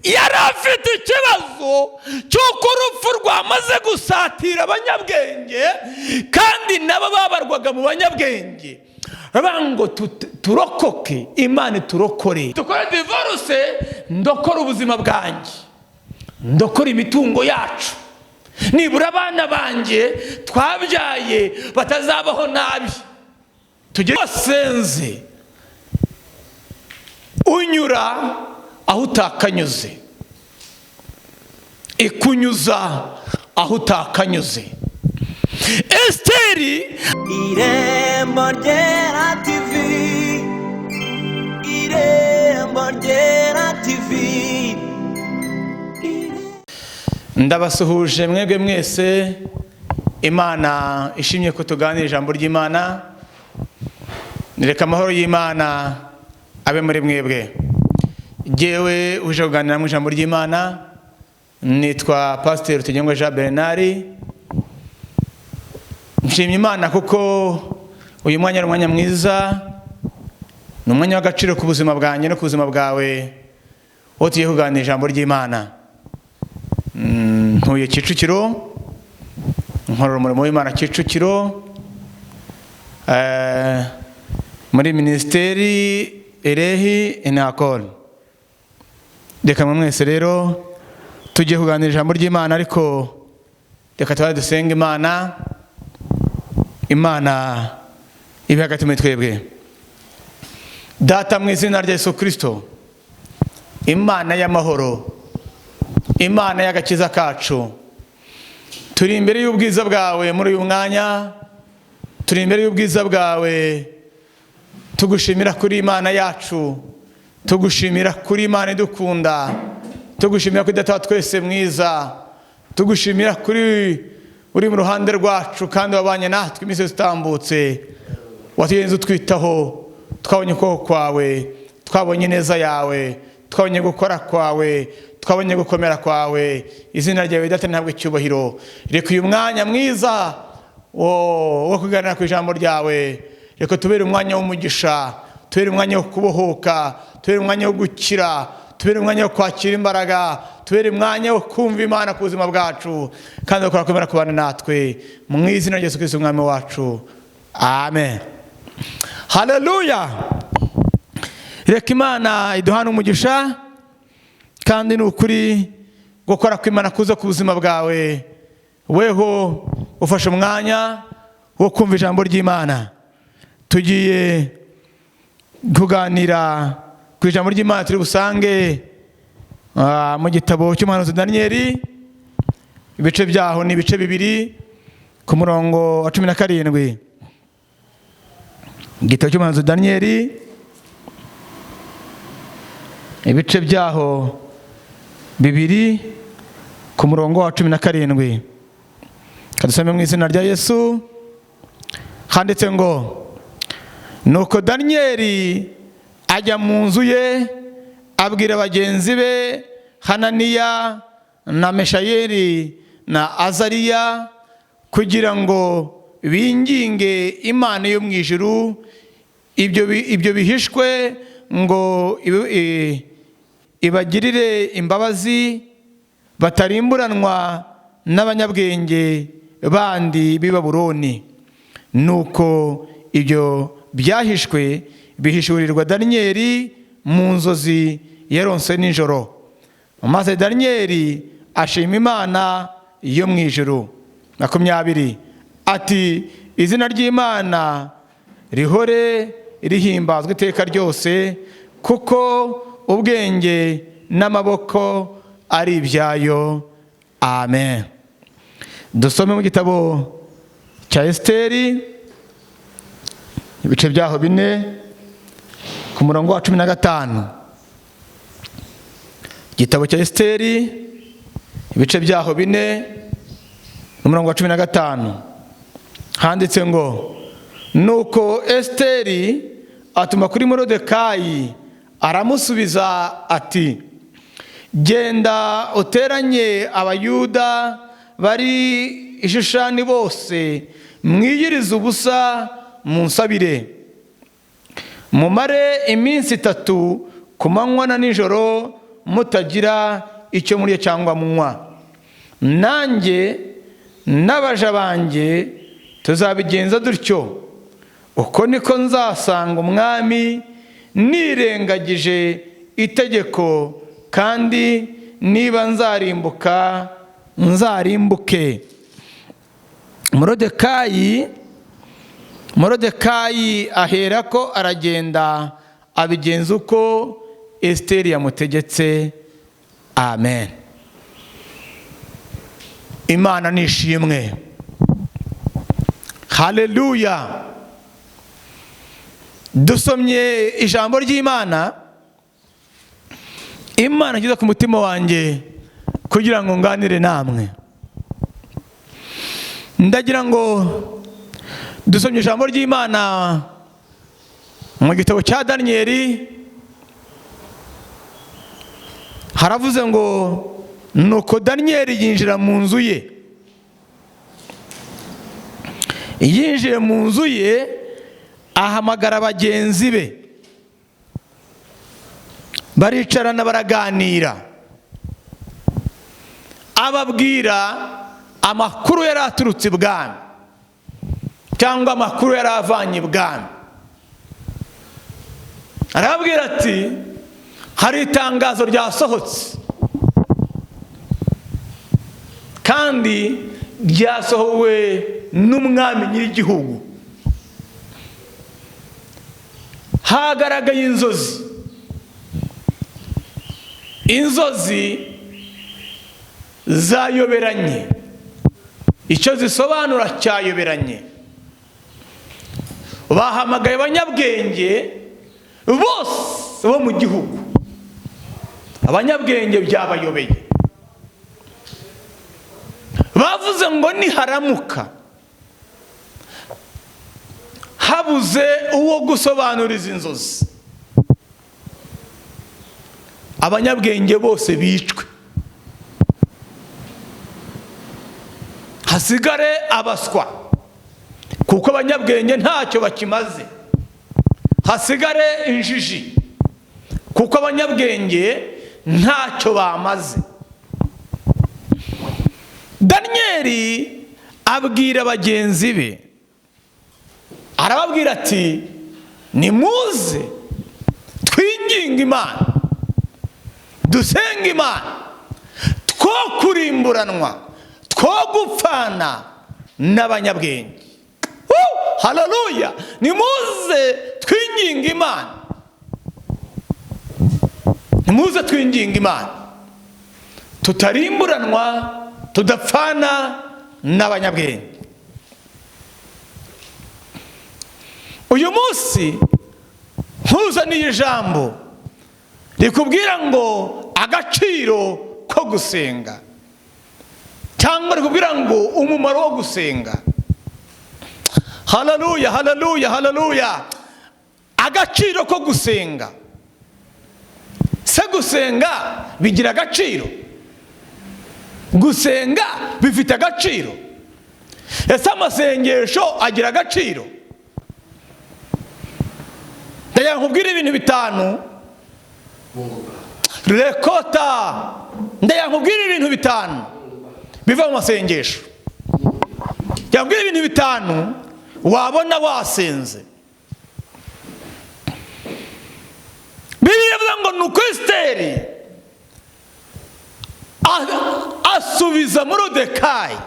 Yari afite ikibazo cy'uko urupfu rwamaze gusatira abanyabwenge, kandi nabo babarwaga mu banyabwenge. Baravuga ngo turokoke, Imana iturokore, dukore divorce, ndokore ubuzima bwanjye, ndokore imitungo yacu, nibura abana banjye twabyaye batazabaho nabi. Tugere wasenze, unyura aho utakanyuze, ikunyuza aho utakanyuze. Esiteri. Irembo Ryera TV, Irembo Ryera TV. Ndabasuhuje mwebwe mwese. Imana ishimye ko tuganira ijambo ry'Imana. Reka amahoro y'Imana abe muri mwebwe. Jyewe uje kuganira mu ijambo ry'Imana nitwa Pasiteri Rutagengwa Jean Bernard. Nshimye Imana kuko uyu mwanya ari umwanya mwiza, ni umwanya w'agaciro ku buzima bwanjye no ku buzima bwawe, uwo tugiye kuganira ijambo ry'Imana. Ntuye Kicukiro, nkorera umurimo w'Imana Kicukiro, muri minisiteri Erehi Enakol. Reka mwe mwese rero tugiye kuganira ijambo ry'Imana, ariko reka tubaye dusenga Imana, Imana ibe hagati muri twebwe. Data, mu izina rya Yesu Kirisito, Imana y'amahoro, Imana y'agakiza kacu, turi imbere y'ubwiza bwawe muri uyu mwanya, turi imbere y'ubwiza bwawe, tugushimira kuri Imana yacu, tugushimira kuri Imana idukunda, tugushimira kuri Data wa twese mwiza, tugushimira kuri uri mu ruhande rwacu kandi wabanye natwe iminsi yose itambutse, watugenze utwitaho. Twabonye ukuboko kwawe, twabonye ineza yawe, twabonye gukora kwawe, twabonye gukomera kwawe. Izina ryawe, Data, ntabwo icyubahiro. Reka uyu mwanya mwiza wo kuganira ku ijambo ryawe, reka tubere umwanya w'umugisha, tubere umwanya wo kubohoka, tubere umwanya wo gukira, tubere umwanya wo kwakira imbaraga, tubere umwanya wo kumva Imana ku buzima bwacu, kandi bakora kwemera kubana natwe, mu izina rya Yesu Kristo Umwami wacu, amen. Haleluya! Reka Imana iduhane umugisha, kandi ni ukuri gukora kw'Imana kuza ku buzima bwawe, weho ufashe umwanya wo kumva ijambo ry'Imana. Tugiye kuganira ku ijambo ry'Imana turi busange mu gitabo cy'umuhanuzi Daniyeli. Ibice byaho ni ibice 2, ku murongo wa 17. Igitabo cy'umuhanuzi Daniyeli, ibice byaho 2, ku murongo wa 17. Kadusome mu izina rya Yesu. Handitse ngo: "Nuko Daniyeli ajya mu nzu ye, abwira bagenzi be Hananiya na Meshayeli na Azariya kugira ngo binginge Imana yo mu ijuru ibyo bihishwe, ngo ibagirire imbabazi, batarimburanwa n'abanyabwenge bandi b'i Babuloni. Nuko ibyo byahishwe bihishurirwa Daniyeli mu nzozi yaronse nijoro, maze Daniyeli ashima Imana yo mu ijuru." 20, ati: "Izina ry'Imana rihore rihimbazwa iteka ryose, kuko ubwenge n'amaboko ari ibyayo. Amen." Dusome mu gitabo cya Esiteri, ibice byaho 4, ku murongo wa 15. Igitabo cya Esiteri, ibice byaho 4, n'umurongo wa 15, handitse ngo: "Nuko Esiteri atuma kuri Morodekayi, aramusubiza ati: 'Genda uteranye Abayuda bari i Shushani bose, mwiyirize ubusa, munsabire. Mumare iminsi 3 ku manywa na nijoro." Mutagira icyo murya cyangwa munywa. Nanjye n'abaja banjye tuzabigenza dutyo. Uko niko nzasanga umwami nirengagije itegeko, kandi niba nzarimbuka, nzarimbuke." Morodekayi aherako aragenda, abigenza uko Esiteri yamutegetse. Amen. Imana nishimwe, haleluya. Dusomye ijambo ry'Imana. Imana igeze ku mutima wanjye kugira ngo nganire namwe. Ndagira ngo dusomye ijambo ry'Imana mu gitabo cya Daniyeli. Haravuze ngo: "Nuko Daniyeli yinjira mu nzu ye." Yinjiye mu nzu ye, ahamagara bagenzi be, baricarana, baraganira. Ababwira amakuru yari aturutse ibwami, cyangwa amakuru yari avanye ibwami. Arababwira ati: "Hari itangazo ryasohotse, kandi ryasohowe n'umwami nyir'igihugu. Hagaragaye inzozi, inzozi zayoberanye, icyo zisobanura cyayoberanye. Bahamagaye abanyabwenge bose bo mu gihugu, abanyabwenge byabayobeye. Bavuze ngo niharamuka habuze uwo gusobanura izi nzozi, abanyabwenge bose bicwe, hasigare abaswa, kuko abanyabwenge ntacyo bakimaze. Hasigare injiji, kuko abanyabwenge ntacyo bamaze." Daniyeli abwira bagenzi be, arababwira ati: "Nimuze twinginge Imana, dusenge Imana, two kurimburanwa, two gupfana n'abanyabwenge." Haleluya! Nimuze twinginge Imana, nimuze twinginge Imana, tutarimburanwa, tudapfana n'abanyabwenge. Uyu munsi nkuzaniye ijambo rikubwira ngo agaciro ko gusenga, cyangwa rikubwira ngo umumaro wo gusenga. Haleluya, haleluya, haleluya! Agaciro ko gusenga. Se gusenga bigira agaciro? Gusenga bifite agaciro? Ese amasengesho agira agaciro? Ndagira nkubwire ibintu 5 rekota. Ndagira nkubwire ibintu 5 biva mu masengesho. Ndagira nkubwire ibintu 5 wabona wasenze. Bibiliya ivuga ngo nuko Esiteri asubiza Morodekayi.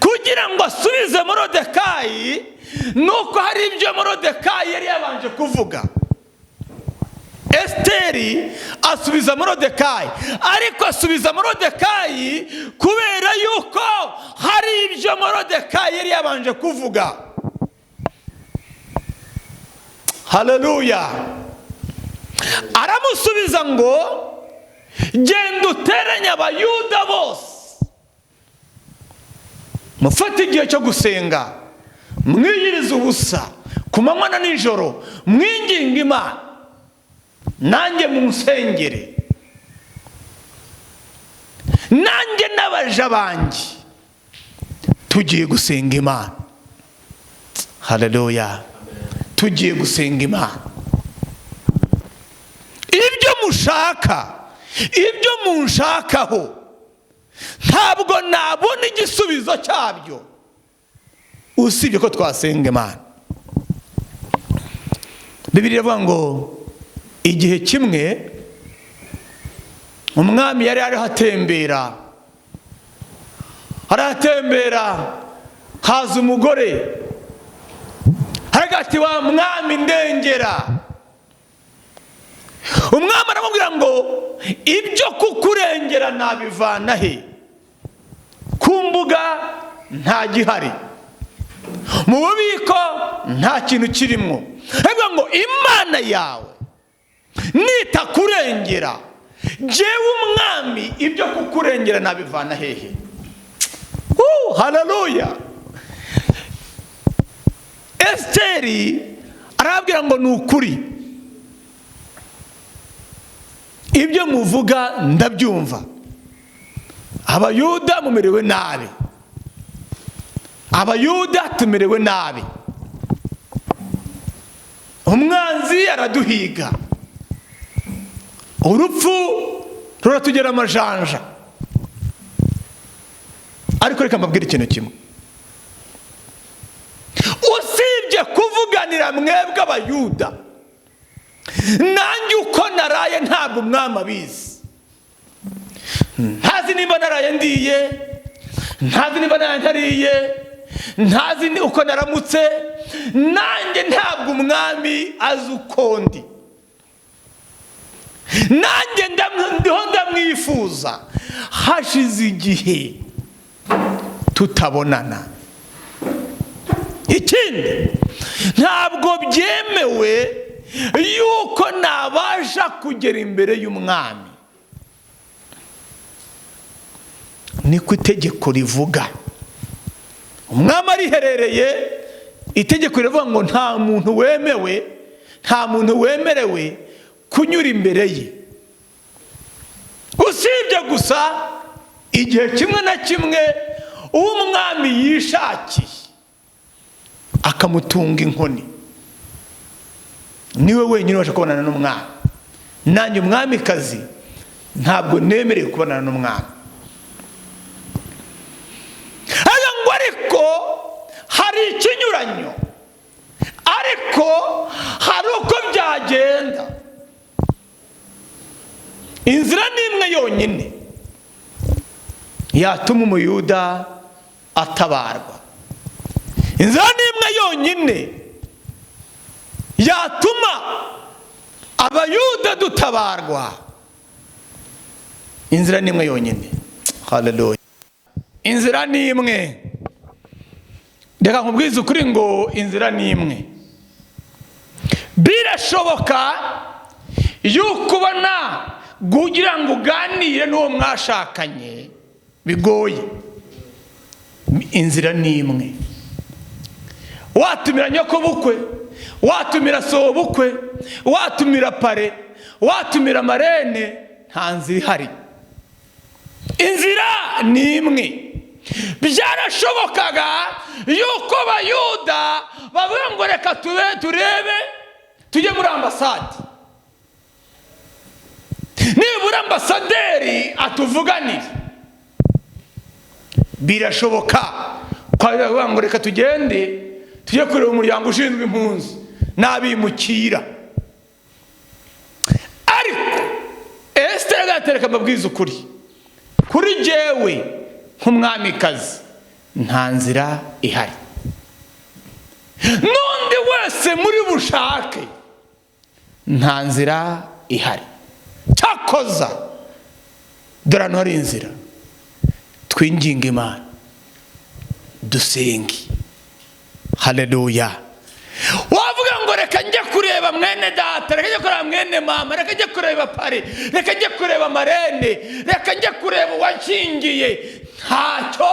Kugira ngo asubize Morodekayi, nuko hari ibyo Morodekayi yari yabanje kuvuga. Esiteri asubiza Morodekayi, ariko asubiza Morodekayi kubera yuko hari ibyo Morodekayi yari yabanje kuvuga. Haleluya! Aramusubiza ngo: "Genda uteranye Abayuda bose, mufate igihe cyo gusenga, mwiyirize ubusa ku manywa na nijoro, mwinginge Imana, nanjye munsengere, nanjye n'abaja banjye tugiye gusenga Imana." Haleluya! Tugiye gusenga Imana. Ibyo mushaka Ibyo munshakaho ntabwo nabona igisubizo cyabyo usibye ko twasenga Imana. Bibiliya iravuga ngo igihe kimwe umwami yari ariho atembera, aratembera, haza umugore hagati: "Wa mwami, ndengera." Umwami aramubwira ngo: "Ibyo kukurengera nabivana he? Ku mbuga nta gihari, mu bubiko nta kintu kirimo." Aravuga ngo: "Imana yawe nitakurengera, jyewe umwami ibyo kukurengera nabivana hehe?" Haleluya! Esiteri arababwira ngo: "Ni ukuri, ibyo muvuga ndabyumva. Abayuda mumerewe nabi, Abayuda tumerewe nabi, umwanzi araduhiga, urupfu ruratugera amajanja. Ariko reka mbabwire ikintu kimwe: usibye kuvuganira mwebwe Abayuda, nanjye uko naraye ntabwo umwami abizi. Ntazi nimba naraye ndiye, ntazi nimba naraye ntariye, ntazi uko naramutse. Nanjye ntabwo umwami azi uko ndi. Nanjye ndiho ndamwifuza, hashize igihe tutabonana. Ikindi, ntabwo byemewe yuko nabasha kugera imbere y'umwami. Niko itegeko rivuga." Umwami ariherereye, itegeko rivuga ngo nta muntu wemewe, nta muntu wemerewe kunyura imbere ye, usibye gusa igihe kimwe na kimwe uwo umwami yishakiye akamutunga inkoni, niwe wenyine ubasha kubonana n'umwami. Nanjye umwamikazi ntabwo nemerewe kubonana n'umwami. Ngo ariko hari ikinyuranyo, ariko hari uko byagenda. Inzira ni imwe yonyine yatuma Umuyuda atabarwa, inzira ni imwe yonyine yatuma Abayuda dutabarwa, inzira ni imwe yonyine. Haleluya! Inzira ni imwe. Reka nkubwize ukuri ngo inzira ni imwe. Birashoboka yuko ubona kugira ngo uganire n'uwo mwashakanye bigoye. Inzira ni imwe: watumira nyokobukwe, watumira sobukwe, watumira parrain, watumira marraine, nta nzira ihari. Inzira ni imwe. Byarashobokaga yuko Bayuda bavuga ngo: "Reka tube turebe, tujye muri ambasade, nibura ambasaderi atuvuganire." Birashoboka twavuga ngo: "Reka tugende tujye kureba umuryango ushinzwe impunzi n'abimukira." Ariko Esiteri agatereka amabwiriza: "Ukuri kuri jyewe nk'umwamikazi nta nzira ihari. N'undi wese muri bushake, nta nzira ihari. Cyakoza dore hano hari inzira: twinginge Imana, dusenge." Haleluya! Wavuga ngo: "Reka njye kureba mwene data, reka njye kureba mwene mama, reka njye kureba parrain, reka njye kureba marraine, reka njye kureba uwanshingiye," ntacyo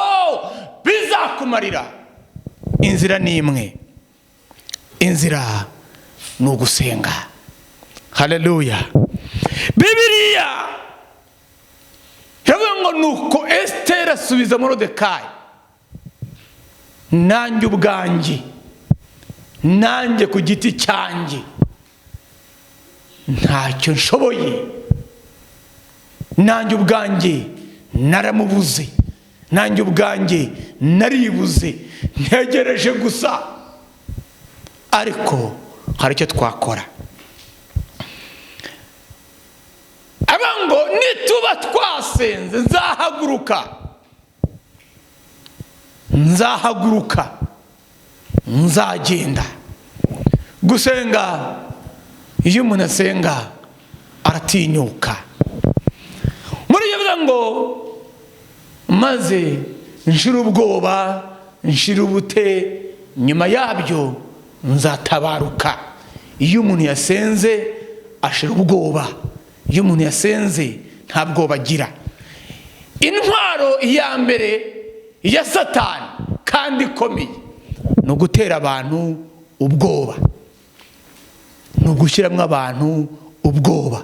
bizakumarira. Inzira ni imwe, inzira ni ugusenga. Haleluya! Bibiliya iravuga ngo: "Nuko Esiteri asubiza Morodekayi: 'Nanjye ubwanjye, nanjye ku giti cyanjye, ntacyo nshoboye. Nanjye ubwanjye naramubuze, nanjye ubwanjye naribuze, ntegereje gusa. Ariko hari icyo twakora. Ngo nituba twasenze nzahaguruka, nzahaguruka, nzagenda. Gusenga, iyo umuntu asenga aratinyuka. Muri iyo bivuga ngo maze nshira ubwoba, nshira ubute, nyuma yabyo nzatabaruka. Iyo umuntu yasenze ashira ubwoba. Iyo umuntu yasenze nta bwoba agira. Intwaro ya mbere ya Satani kandi ikomeye ni ugutera abantu ubwoba, ni ugushyiramo abantu ubwoba.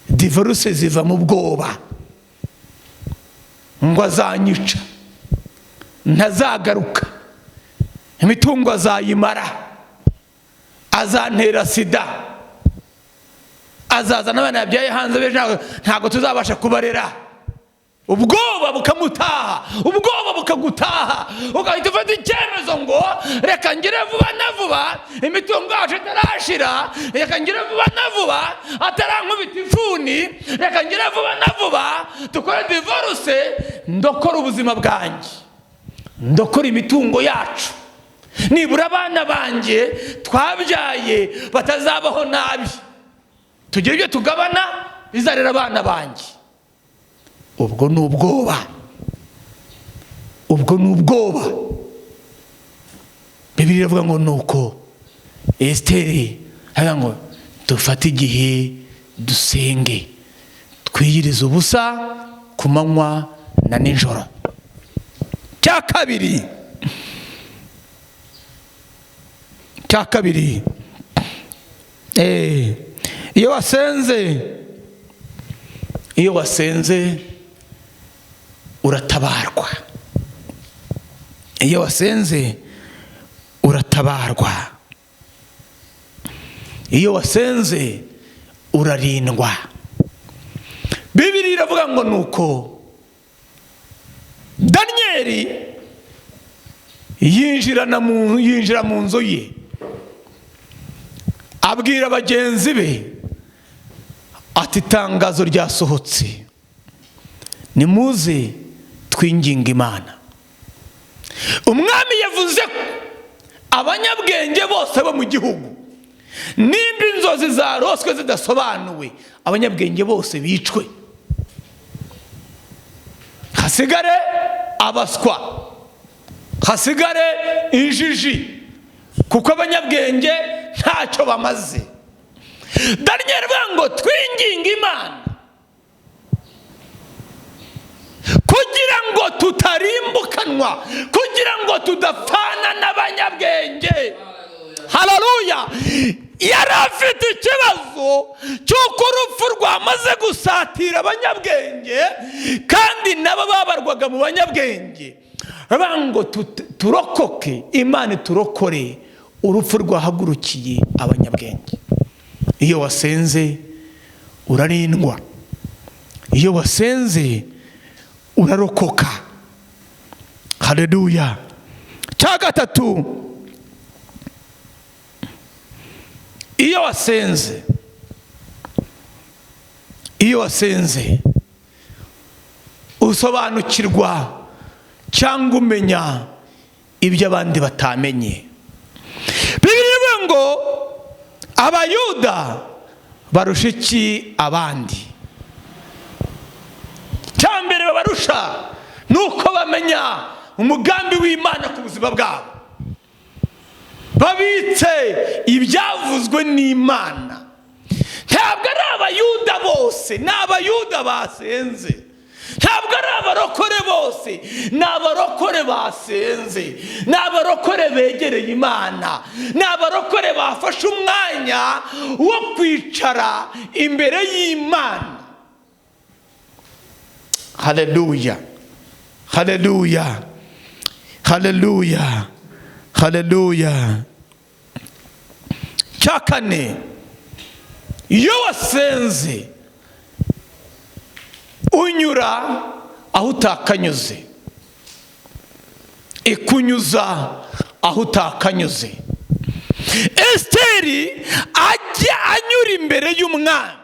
Divorce ziva mu bwoba, ngo azanyica, ntazagaruka, imitungo azayimara, azantera sida, azaza n'abana yabyaye hanze ntabwo tuzabasha kubarera. Ubwoba bukamutaha, ubwoba bukagutaha, ugahita ufata icyemezo ngo reka ngire vuba na vuba, imitungo yacu itarashira, reka ngire vuba na vuba atarankubita ifuni, reka ngire vuba na vuba dukore divorce, ndokora ubuzima bwanjye, ndokora imitungo yacu, nibura abana banjye twabyaye batazabaho nabi, tugire ibyo tugabana bizarera abana banjye. Ubwo ni ubwoba, ubwo ni ubwoba. Bibiliya iravuga ngo nuko Esiteri aravuga ngo dufate igihe dusenge, twiyirize ubusa ku manywa na nijoro. Cya kabiri, iyo wasenze, iyo wasenze uratabarwa. Iyo wasenze uratabarwa. Iyo wasenze urarindwa. Bibiliya iravuga ngo nuko Daniyeli yinjira mu nzu ye, abwira bagenzi be ati itangazo ryasohotse, nimuze twinginga Imana. Umwami yavuze ko abanyabwenge bose bo mu gihugu, nimba inzozi zaroswe zidasobanuwe, abanyabwenge bose bicwe, hasigare abaswa, hasigare injiji, kuko abanyabwenge ntacyo bamaze. Daniyeli avuga ngo twinginge Imana kugira ngo tutarimbukanwa, kugira ngo tudapfana n'abanyabwenge. Haleluya! Yari afite ikibazo cy'uko urupfu rwamaze gusatira abanyabwenge, kandi nabo babarwaga mu banyabwenge. Ngo turokoke, Imana iturokore urupfu rwahagurukiye abanyabwenge. Iyo wasenze urarindwa, iyo wasenze urarokoka. Haleluya! Cya gatatu, iyo wasenze, iyo wasenze usobanukirwa cyangwa umenya ibyo abandi batamenye. Bibiliya ivuga ngo Abayuda barusha iki abandi? Cya mbere babarusha ni uko bamenya umugambi w'Imana ku buzima bwabo, babitse ibyavuzwe n'Imana. Ntabwo ari Abayuda bose, ni Abayuda basenze. Ntabwo ari abarokore bose, ni abarokore basenze, ni abarokore begereye Imana, ni abarokore bafashe umwanya wo kwicara imbere y'Imana. Haleluya, haleluya, haleluya, haleluya. Cya kane, iyo wasenze Unyura aho utakanyuze, ikunyuza aho utakanyuze. Esiteri ajya anyura imbere y'umwami,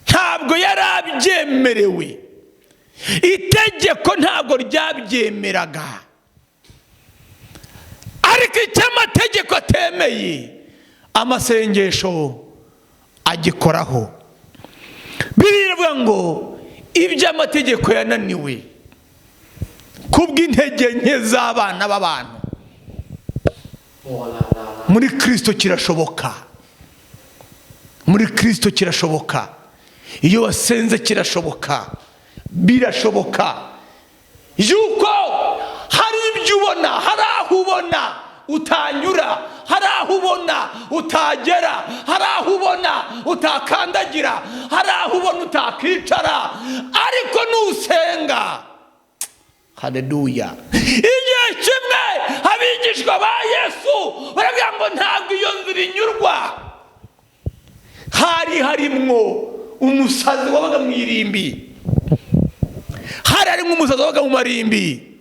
ntabwo yari abyemerewe, itegeko ntabwo ryabyemeraga, ariko icyo amategeko atemeye amasengesho agikoraho. Birivuga ngo ibyo amategeko yananiwe kubw'intege nke z'abana b'abantu, muri Kirisito kirashoboka, muri Kirisito kirashoboka. Iyo wasenze kirashoboka, birashoboka yuko hari ibyo ubona, hari aho ubona utanyura, hari aho ubona utagera, hari aho ubona utakandagira, hari aho ubona utakicara, ariko nusenga. Haleluya! Igihe kimwe abigishwa ba Yesu baravuga ngo ntabwo iyo nzira inyurwa. Hari harimwo umusazi wabaga mu irimbi, hari harimo umusazi wabaga mu marimbi,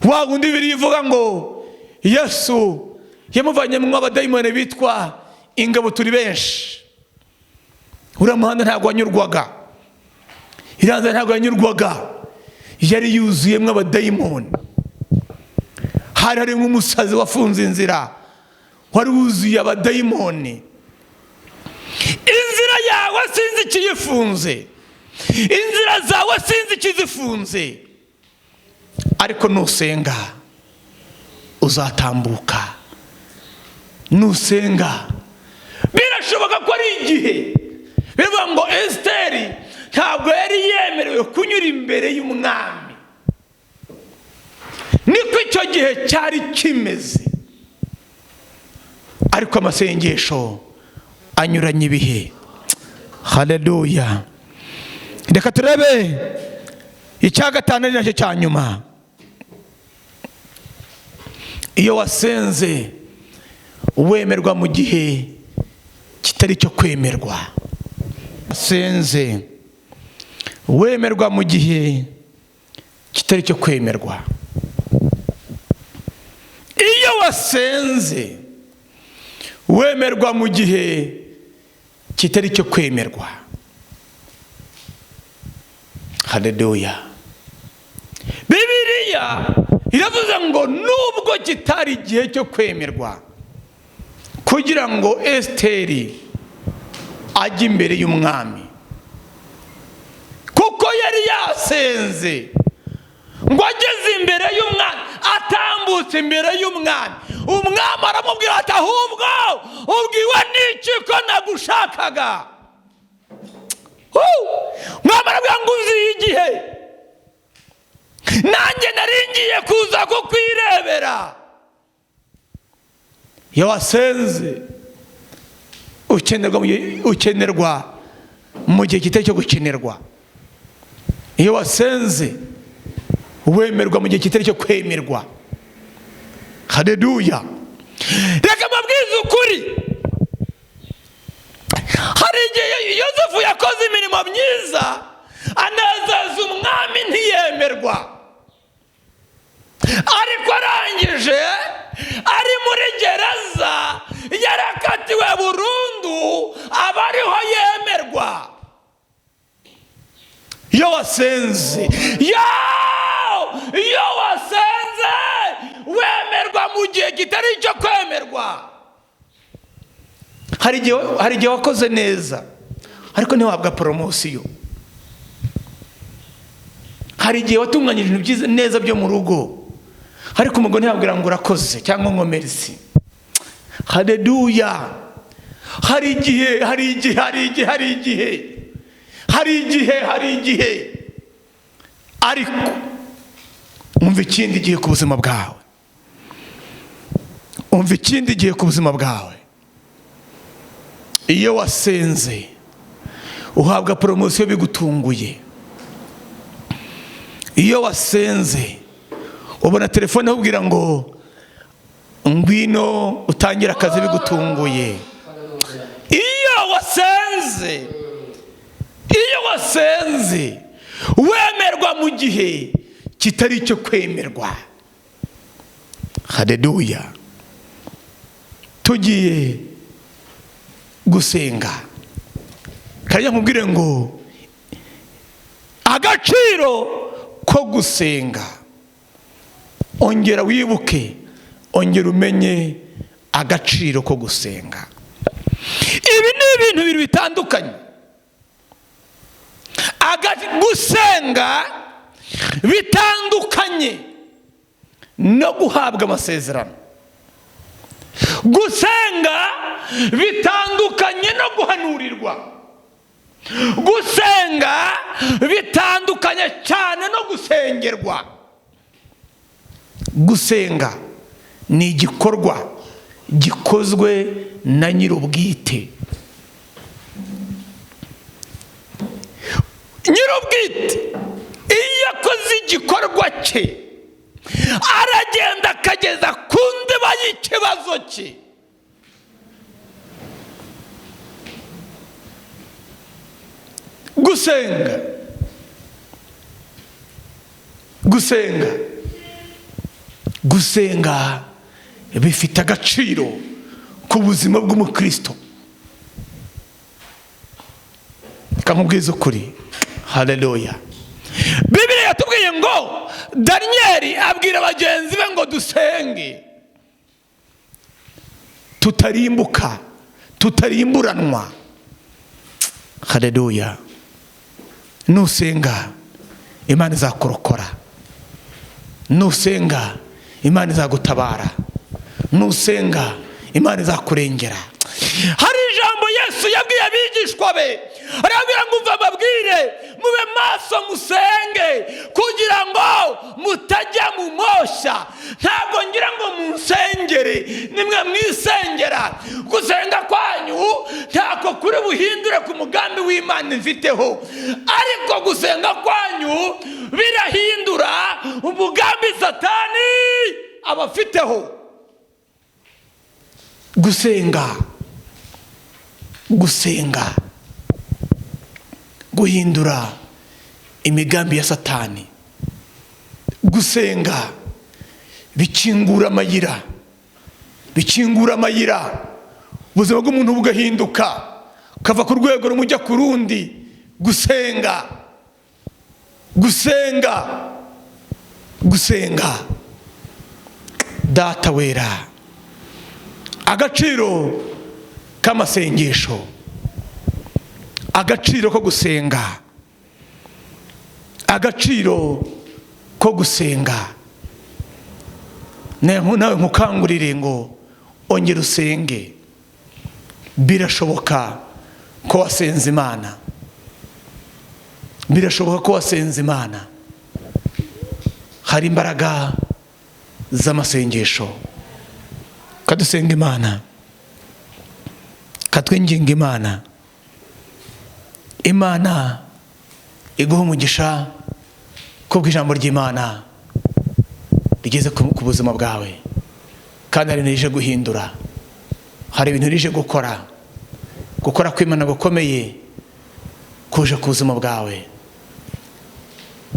wa wundi Bibiliya ivuga ngo Yesu yamuvanyemo abadayimoni bitwa ingabo turi benshi. Uriya muhanda ntabwo wanyurwaga, iriya nzira ntabwo yanyurwaga, yari yuzuyemo abadayimoni. Hari harimo umusazi wafunze inzira, wari wuzuye abadayimoni. Inzira yawe sinzi ikiyifunze, inzira zawe sinzi ikizifunze, ariko nusenga uzatambuka. Nusenga birashoboka ko ari igihe. Bivuga ngo Esiteri ntabwo yari yemerewe kunyura imbere y'umwami, niko icyo gihe cyari kimeze, ariko amasengesho anyuranye ibihe. Haleluya! Reka turebe icya gatanu, ari nacyo cya nyuma. Iyo wasenze wemerwa mu gihe kitari cyo kwemerwa. Wasenze wemerwa mu gihe kitari cyo kwemerwa. Iyo wasenze wemerwa mu gihe kitari cyo kwemerwa. Haleluya! Bibiliya iravuze ngo nubwo kitari igihe cyo kwemerwa kugira ngo Esiteri ajye imbere y'umwami, kuko yari yasenze, ngo ageze imbere y'umwami, atambutse imbere y'umwami, umwami aramubwira ati: "Ahubwo ubwiwe n'iki ko nagushakaga?" Umwami arabwira ngo: "Uziye igihe nanjye nari ngiye kuza kukwirebera." Iyo wasenze ukenerwa mu gihe kitari cyo gukenerwa. Iyo wasenze wemerwa mu gihe kitari cyo kwemerwa. Haleluya! Reka mbabwize ukuri, hari igihe Yosefu yakoze imirimo myiza anezeza umwami, ntiyemerwa, ariko arangije ari muri gereza yarakatiwe burundu, aba ariho yemerwa. Iyo wasenze, iyo wasenze wemerwa mu gihe kitari icyo kwemerwa. Hari igihe wakoze neza ariko ntiwahabwa promotion. Hari igihe watunganyije ibintu byiza neza byo mu rugo, ariko umugore ntiyabwira ngo urakoze cyangwa ngo merci. Haleluya! Hari igihe, hari igihe, hari igihe, hari igihe, hari igihe, hari igihe. Ariko umva ikindi gihe ku buzima bwawe, umva ikindi gihe ku buzima bwawe. Iyo wasenze uhabwa promotion bigutunguye. Iyo wasenze ubona telefone ikubwira ngo ngwino utangire akazi bigutunguye. Iyo wasenze, iyo wasenze. Iyo wasenze wemerwa mu gihe kitari icyo kwemerwa. Haleluya! Tugiye gusenga. Kajya nkubwire ngo agaciro ko gusenga, ongera wibuke, ongera umenye agaciro ko gusenga. Ibi ni ibintu bibiri bitandukanye. Gusenga bitandukanye no guhabwa amasezerano. Gusenga bitandukanye no guhanurirwa. Gusenga bitandukanye cyane no gusengerwa. Gusenga ni igikorwa gikozwe na nyir'ubwite. Nyir'ubwite iyo akoze igikorwa cye, aragenda akageza ku ndiba y'ikibazo cye. Gusenga, gusenga, gusenga bifite agaciro ku buzima bw'umukristo. Reka nkubwize ukuri. Haleluya! Bibiliya yatubwiye ngo Daniyeli abwira bagenzi be ngo dusenge tutarimbuka, tutarimburanwa. Haleluya! Nusenga, Imana izakurokora. Nusenga, Imana izagutabara. Nusenga, Imana izakurengera. Hari ijambo Yesu yabwiye abigishwa be, arababwira ngo umva mbabwire, mube maso musenge kugira ngo mutajya mu moshya. Ntabwo ngira ngo munsengere, nimwe mwisengera. Gusenga kwanyu ntako kuri buhindure ku mugambi w'Imana mfiteho, ariko gusenga kwanyu birahindura umugambi Satani abafiteho. Gusenga, gusenga guhindura imigambi ya Satani. Gusenga bikingura amayira, bikingura amayira, ubuzima bw'umuntu bugahinduka, ukava ku rwego rumwe ujya ku rundi. Gusenga, gusenga, gusenga. Data wera, agaciro k'amasengesho, agaciro ko gusenga, agaciro ko gusenga. Nawe nkukangurire ngo ongera usenge. Birashoboka ko wasenze Imana, birashoboka ko wasenze Imana. Hari imbaraga z'amasengesho. Kadusenga Imana, katwinginga Imana. Imana iguha umugisha kubw'ijambo ry'Imana rigeze ku buzima bwawe, kandi hari ibintu rije guhindura, hari ibintu rije gukora. Gukora kw'Imana gukomeye kuje ku buzima bwawe,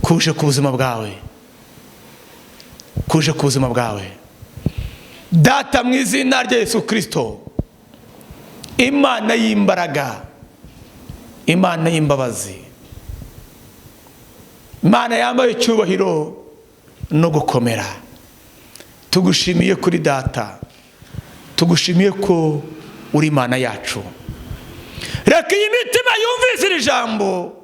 kuje ku buzima bwawe, kuje ku buzima bwawe. Data, mu izina rya Yesu Kristo, Imana y'imbaraga, Imana y'imbabazi, Imana yambaye icyubahiro no gukomera, tugushimiye kuri Data, tugushimiye ko uri Imana yacu. Reka iyi mitima yumvise iri jambo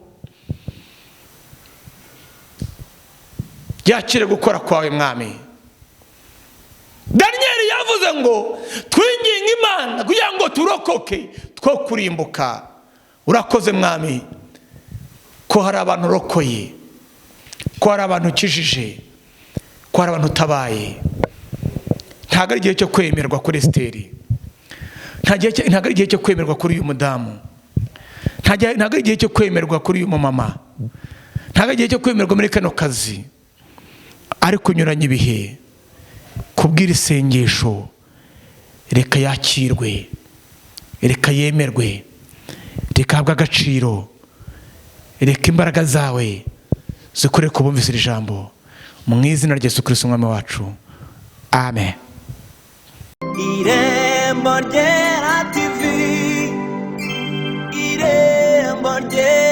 yakire gukora kwawe, Mwami. Daniyeli yavuze ngo twinginge Imana kugira ngo turokoke two kurimbuka. Urakoze Mwami ko hari abantu urokoye, ko hari abantu ukijije, ko hari abantu utabaye. Ntabwo ari igihe cyo kwemerwa kuri Esiteri, ntabwo ari igihe cyo kwemerwa kuri uyu mudamu, ntabwo ari igihe cyo kwemerwa kuri uyu mumama, ntabwo ari igihe cyo kwemerwa muri kano kazi. Ariko unyuranye ibihe kubwira isengesho, reka yakirwe, reka yemerwe, reka ahabwe agaciro, Reka imbaraga zawe zikore ku bumvise iri jambo, mu izina rya Yesu Kristo Umwami wacu, amen. Irembo Ryera TV, Irembo Ryera.